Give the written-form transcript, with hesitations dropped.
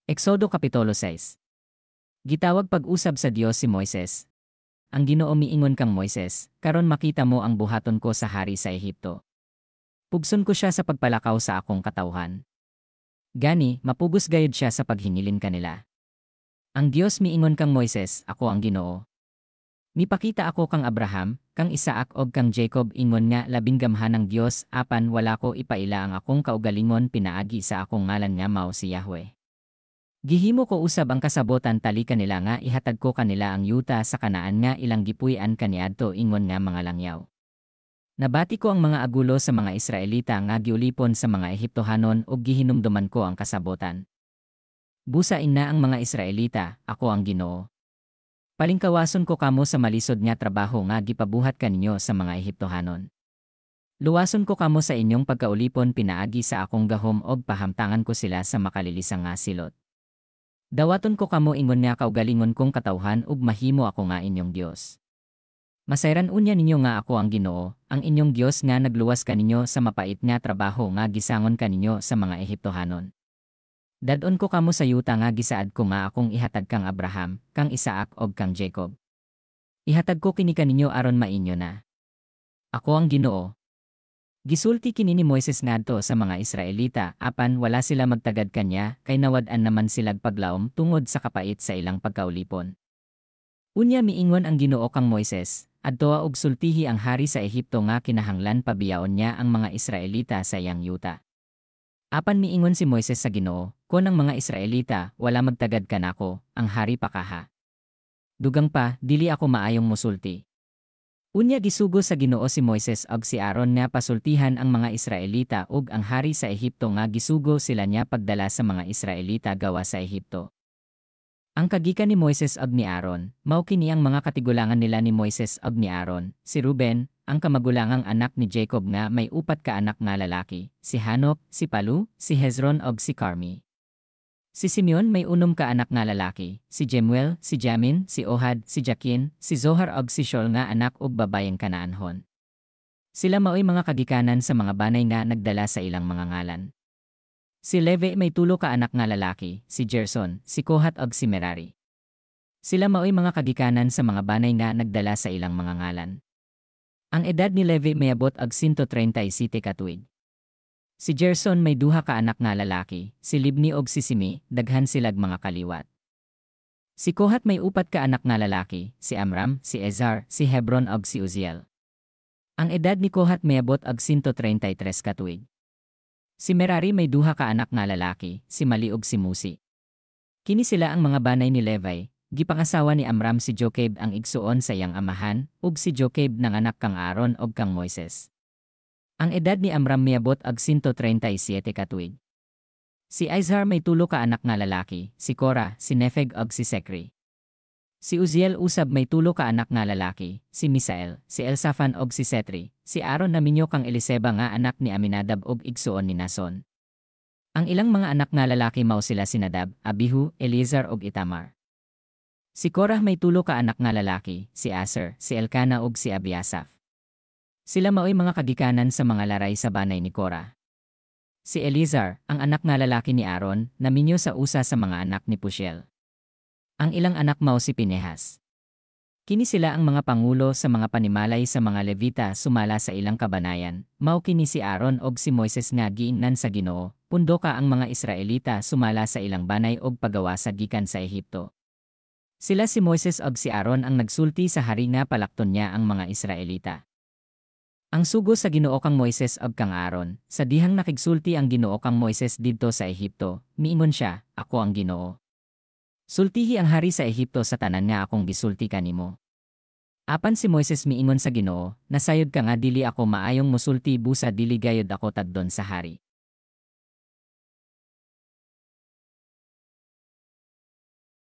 Exodo Kapitulo 6. Gitawag pag-usab sa Dios si Moises. Ang Ginoo miingon kang Moises, "Karon makita mo ang buhaton ko sa hari sa Ehipto. Pugson ko siya sa pagpalakaw sa akong katawhan. Gani, mapugos gayud siya sa paghingilin kanila." Ang Dios miingon kang Moises, "Ako ang Ginoo. Mipakita ako kang Abraham, kang Isaac og kang Jacob ingon nga labing gamhanang Dios, apan wala ko ipaila ang akong kaugalingon pinaagi sa akong ngalan nga mao si Yahweh. Gihimo ko usab ang kasabotan tali kanila nga ihatag ko kanila ang yuta sa Kanaan nga ilang gipuy-an kaniadto ingon nga mga langyaw. Nabati ko ang mga agulo sa mga Israelita nga giulipon sa mga Ehiptohanon ug gihinumduman ko ang kasabotan. Busa ingna ang mga Israelita, ako ang Ginoo. Palingkawason ko kamo sa malisod nga trabaho nga gipabuhat kaninyo sa mga Ehiptohanon. Luwason ko kamo sa inyong pagkaulipon pinaagi sa akong gahom og pahamtangan ko sila sa makalilisang nga silot. Dawaton ko kamo ingon nga kaugalingon kong katawhan ug mahimo ako nga inyong Dios. Masayran unya ninyo nga ako ang Ginoo, ang inyong Dios nga nagluwas kaninyo sa mapait nga trabaho nga gisangon kaninyo sa mga Ehiptohanon. Dad-on ko kamo sa yuta nga gisaad ko nga akong ihatag kang Abraham, kang Isaac ug kang Jacob. Ihatag ko kini kaninyo aron mainyo na. Ako ang Ginoo." Gisulti kini ni Moises ngadto sa mga Israelita, apan wala sila magtagad kanya kay nawad-an naman silag paglaom tungod sa kapait sa ilang pagkaulipon. Unya miingon ang Ginoo kang Moises, "Adtoa og sultihi ang hari sa Ehipto nga kinahanglan pabiyaon niya ang mga Israelita sa iyang yuta." Apan miingon si Moises sa Ginoo, "Kon ang mga Israelita wala magtagad kanako, ang hari pa kaha? Dugang pa, dili ako maayong musulti." Unya gisugo sa Ginoo si Moises ug si Aaron nga pasultihan ang mga Israelita ug ang hari sa Ehipto nga gisugo sila niya pagdala sa mga Israelita gawas sa Ehipto. Ang kagikan ni Moises ug ni Aaron. Mao kini ang mga katigulangan nila ni Moises ug ni Aaron: si Ruben, ang kamagulangang anak ni Jacob nga may upat ka anak nga lalaki, si Hanok, si Palu, si Hezron ug si Carmi. Si Simeon may 6 ka anak nga lalaki, si Jemuel, si Jamin, si Ohad, si Jakin, si Zohar ug si Shaul nga anak og babayeng Kanaanhon. Sila maoy mga kagikanan sa mga banay nga nagdala sa ilang mga ngalan. Si Levi may 3 ka anak nga lalaki, si Gerson, si Kohat ug si Merari. Sila maoy mga kagikanan sa mga banay nga nagdala sa ilang mga ngalan. Ang edad ni Levi mayabot og 137 ka tuig. Si Gerson may 2 ka anak nga lalaki, si Libni ug si Simi, daghan silag mga kaliwat. Si Kohat may 4 ka anak nga lalaki, si Amram, si Ezar, si Hebron ug si Uziel. Ang edad ni Kohat mayabot og 133 ka tuig. Si Merari may 2 ka anak nga lalaki, si Mali ug si Musi. Kini sila ang mga banay ni Levi. Gipangasawa ni Amram si Jokebed ang igsuon sa iyang amahan, ug si Jokebed nanganak kang Aaron ug kang Moises. Ang edad ni Amram miabot og 137 ka tuig. Si Izhar may 3 ka anak nga lalaki, si Korah, si Nefeg ug si Sekri. Si Uziel usab may 3 ka anak nga lalaki, si Misael, si Elsafan ug si Setri. Si Aaron naminyo kang Eliseba nga anak ni Aminadab ug igsuon ni Nason. Ang ilang mga anak nga lalaki mao sila si Nadab, Abihu, Eleazar ug Itamar. Si Korah may 3 ka anak nga lalaki, si Aser, si Elkana ug si Abiasaph. Sila maoy mga kagikanan sa mga laray sa banay ni Korah. Si Eleazar, ang anak nga lalaki ni Aaron, naminyo sa usa sa mga anak ni Pushiel. Ang ilang anak mao si Pinehas. Kini sila ang mga pangulo sa mga panimalay sa mga Levita sumala sa ilang kabanayan. Mao kini si Aaron og si Moises nga giingnan sa Ginoo, "Pundoka ang mga Israelita sumala sa ilang banay og pagawasa gikan sa Ehipto." Sila si Moises og si Aaron ang nagsulti sa hari nga palakton niya ang mga Israelita. Ang sugo sa Ginoo kang Moises ug kang Aaron. Sa dihang nakigsulti ang Ginoo kang Moises didto sa Ehipto, miingon siya, "Ako ang Ginoo. Sultihi ang hari sa Ehipto sa tanan nga akong gisulti kanimo." Apan si Moises miingon sa Ginoo, "Nasayod ka nga dili ako maayong musulti busa dili gayod ako tagdon sa hari."